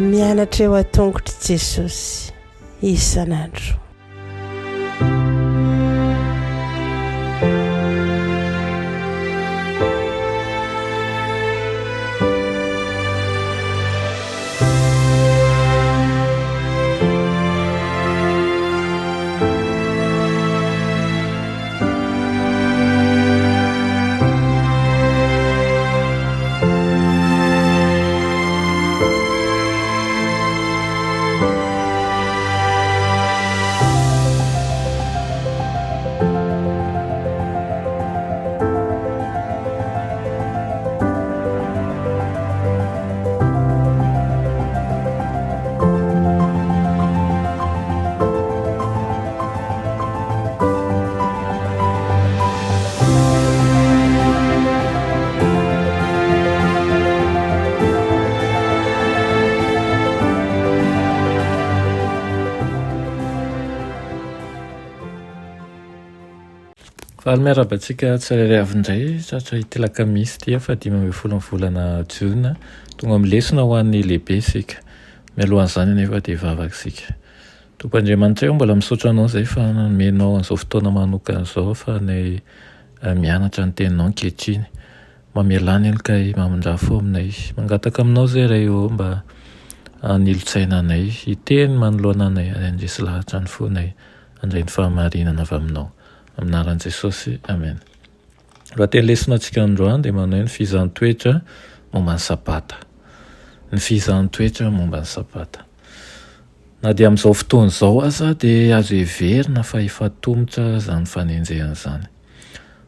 Mianatra eo an-tongotr'i Jesosy isan'andro. Faly miarahaba antsika tsirairay avy indray tratra ity lakamisy ity faha 15 ny volana jona. Tonga amin'ny lesona ho an'ny lehibe isika. Mialohan'izany anefa dia hivavaka isika. Tompo Andriamanitra ô, mbola misaotra Anao izay fa nomenao an'izao fotoana manokana izao ahafahanay mianatra ny Teninao ankehitriny. Mamelà ny helokay, mamindrà fo aminay. Mangataka Aminao izay Ray ô mba hanilo-tsaina anay, hiteny manoloana anay ary handresy lahatra ny fonay handray ny fahamarinana avy Aminao. Amin'ny anaran'i Jesosy, Amena. Lohateny lesona antsika androany dia manao hoe ny fizahan-toetra momba ny Sabata. Ny fizahan-toetra momba ny Sabata. Na dia amin'izao fotoana izao aza dia azo heverina fa efa atomotra izany fanenjehana izany.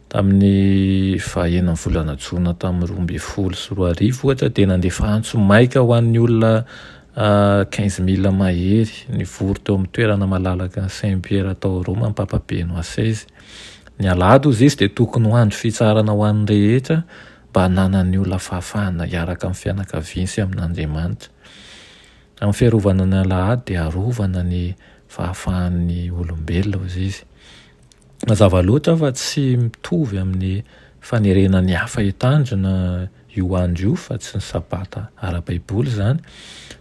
Tamin'ny faha-enina ny volana jona tamin'ny 2012 ohatra dia nandefa antso maika ho an'ny olona 15 000 mahery nivory teo amin'ny toerana malalaka ny Saint Pierre tao Roma ny Papa Benoît XVI. Ny alahady hozy izy dia tokony ho andro fitsaharana ho an'ny rehetra mba hananan'ny olona fahafahana hiaraka amin'ny fianakaviany sy amin'Andriamanitra. Amin'ny fiarovana ny alahady dia arovana ny fahafahan'ny olombelona hozy izy. Mazava loatra fa tsy mitovy amin'ny fanerena ny hafa hitandrina io andro io fa tsy ny sabata ara-baiboly izany,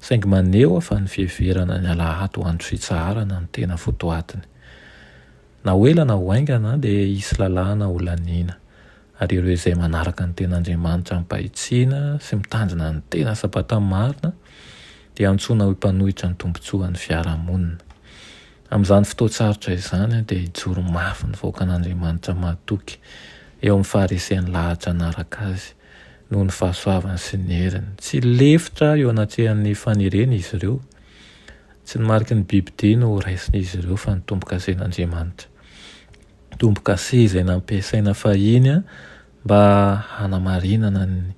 saingy maneho fa ny fiheverana ny alahady ho andro fitsaharana no tena votoatiny. Na ho ela na ho haingana dia hisy lalàna ho laniana, ary ireo izay manaraka ny Tenin'Andriamanitra amim-pahitsiana sy mitandrina ny tena Sabata marina dia antsoina ho mpanohitra ny tombontsoan'ny fiarahamonina. Amin'izany fotoan-tsarotra izany dia hijoro mafy ny vahoakan'Andriamanitra mahatoky eo amin'ny fahareseny lahatra hanaraka Azy noho ny fahasoavany sy ny heriny. Tsy lefitra eo anatrehan'ny fanerena izy ireo. Tsy ny mariky ny bibidia no horaisin'izy ireo fa ny tombokasen'Andriamanitra. Tombokase izay nampiasaina fahiny mba hanamarinana ny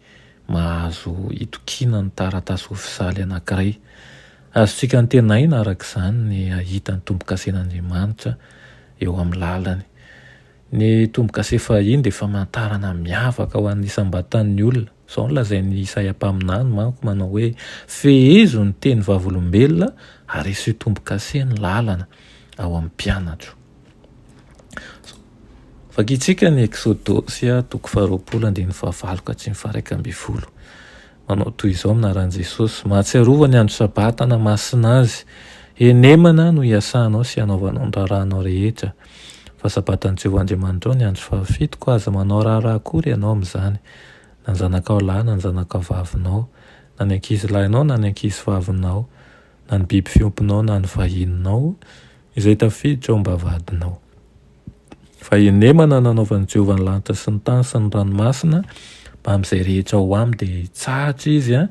maha-azo itokiana ny taratasy ofisaly anankiray. Azontsika antenaina araka izany ny hahita ny tombokasen'Andriamanitra eo amin'ny lalany. Ny tombokase fahiny dia famantarana miavaka ho an'ny isam-batan'ny olona. Izao no lazain'i Isaia mpaminany manko manao hoe, Fehezo ny teny vavolombelona ary asio tombokase ny lalana ao amin'ny mpianatro. Vakintsika ny Eksodosy toko faharoapolo andininy fahavalo ka hatramin'ny faha-11. Manao toy izao amin'ny anaran'i Jesosy, Mahatsiarova ny andro Sabata hanamasina azy. Henemana no hiasanao sy hanaovanao ny raharahanao rehetra. Fa Sabatan'i Jehovah Andriamanitrao ny andro fahafito, koa aza manao raharaha akory ianao amin'izany, na ny zanakao lahy na ny zanakao vavinao, na ny ankizilahinao na ny ankizivavinao, na ny biby fiompinao na ny vahininao, izay tafiditra ao am-bavahadinao. Fa henemana nanaovan'i Jehovah ny lanitra sy ny tany sy ny ranomasina, mbamin'izay rehetra ao aminy, dia hitsahatra izy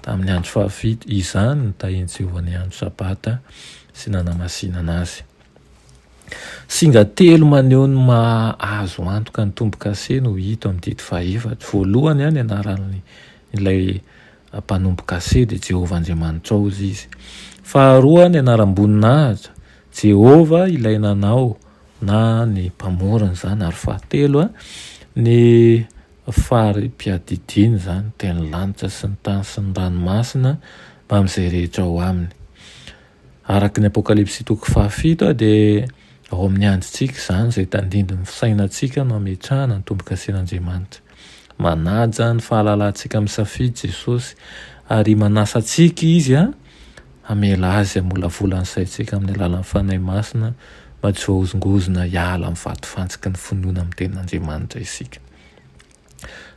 tamin'ny andro fahafito. Izany no tahin'i Jehovah ny andro Sabata sy nanamasinana azy. Singa telo maneho ny maha azo antoka ny tombo-kase no hita amin'ny didy fahefatra. Voalohany, ny anaran'ilay mpanombo-kase dia Jehovah Andriamanitrao hozy izy. Faharoa, ny anaram-boninahitra, Jehovah ilay nanao na ny Mpamorona izany. Ary fahatelo, ny fari-piadidiana izany, dia ny lanitra sy ny tany sy ny ranomasina mbamin'izay rehetra ao aminy. Araka ny Apokalypsy toko fahafito dia Ao amin'ny andrintsika izany izay tandindon'ny fisainantsika no ametrahana ny tombokasen'Andriamanitra. Manaja ny fahalalantsika misafidy Jesosy ary manasa antsika Izy hamela Azy hamolavola ny saintsika amin'ny alalan'ny Fanahy Masina mba tsy voahozongozona hiala amin'ny vatofantsiky ny finoana amin'ny Tenin'Andriamanitra isika.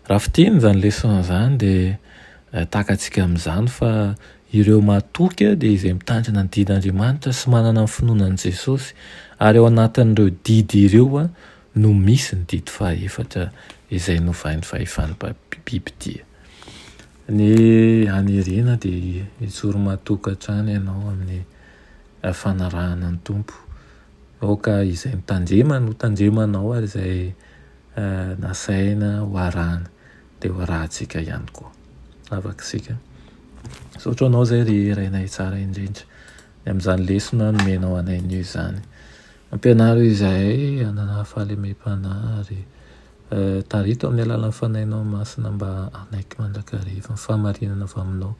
Raha fintinina izany lesona izany dia takatsika amin'izany fa ireo matoky dia izay mitandrina ny didin'Andriamanitra sy manana ny finoana an'i Jesosy ary ao anatin'ireo didy ireo no misy ny didy fahaefatra izay novain'ny fahefan'ny bibidia. Ny haniriana dia hijoro matoky hatrany ianao amin'ny fanarahana ny Tompo. Aoka izay mitandremany ho tandremanao ary izay nasaina ho arahana dia ho arahantsika ihany koa. Afaka isika. Misaotra anao izay ry Rainay tsara indrindra ny amin'izany lesona nomenao anay anio izany. Ampianaro izahay hanana fahalemem-panahy ary tarito amin'ny alalan'ny Fanahinao Masina mba hanaiky mandrakariva ny fahamarinana avy aminao.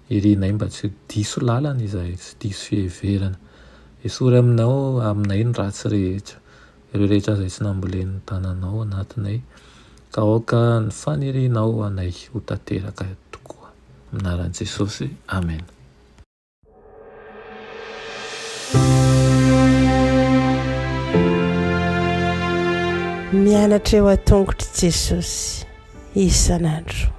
Irinay mba tsy ho diso lalana izahay, tsy diso fiheverana. Esory aminao aminay ny ratsy rehetra. Ireo rehetra izay tsy nambolen'ny tananao anatinay, ka aoka ny fanirianao ho anay ho tanteraka tokoa. Amin'ny anaran'i Jesosy, amena. Mianatra eo an-tongotr'i Jesosy isan'andro.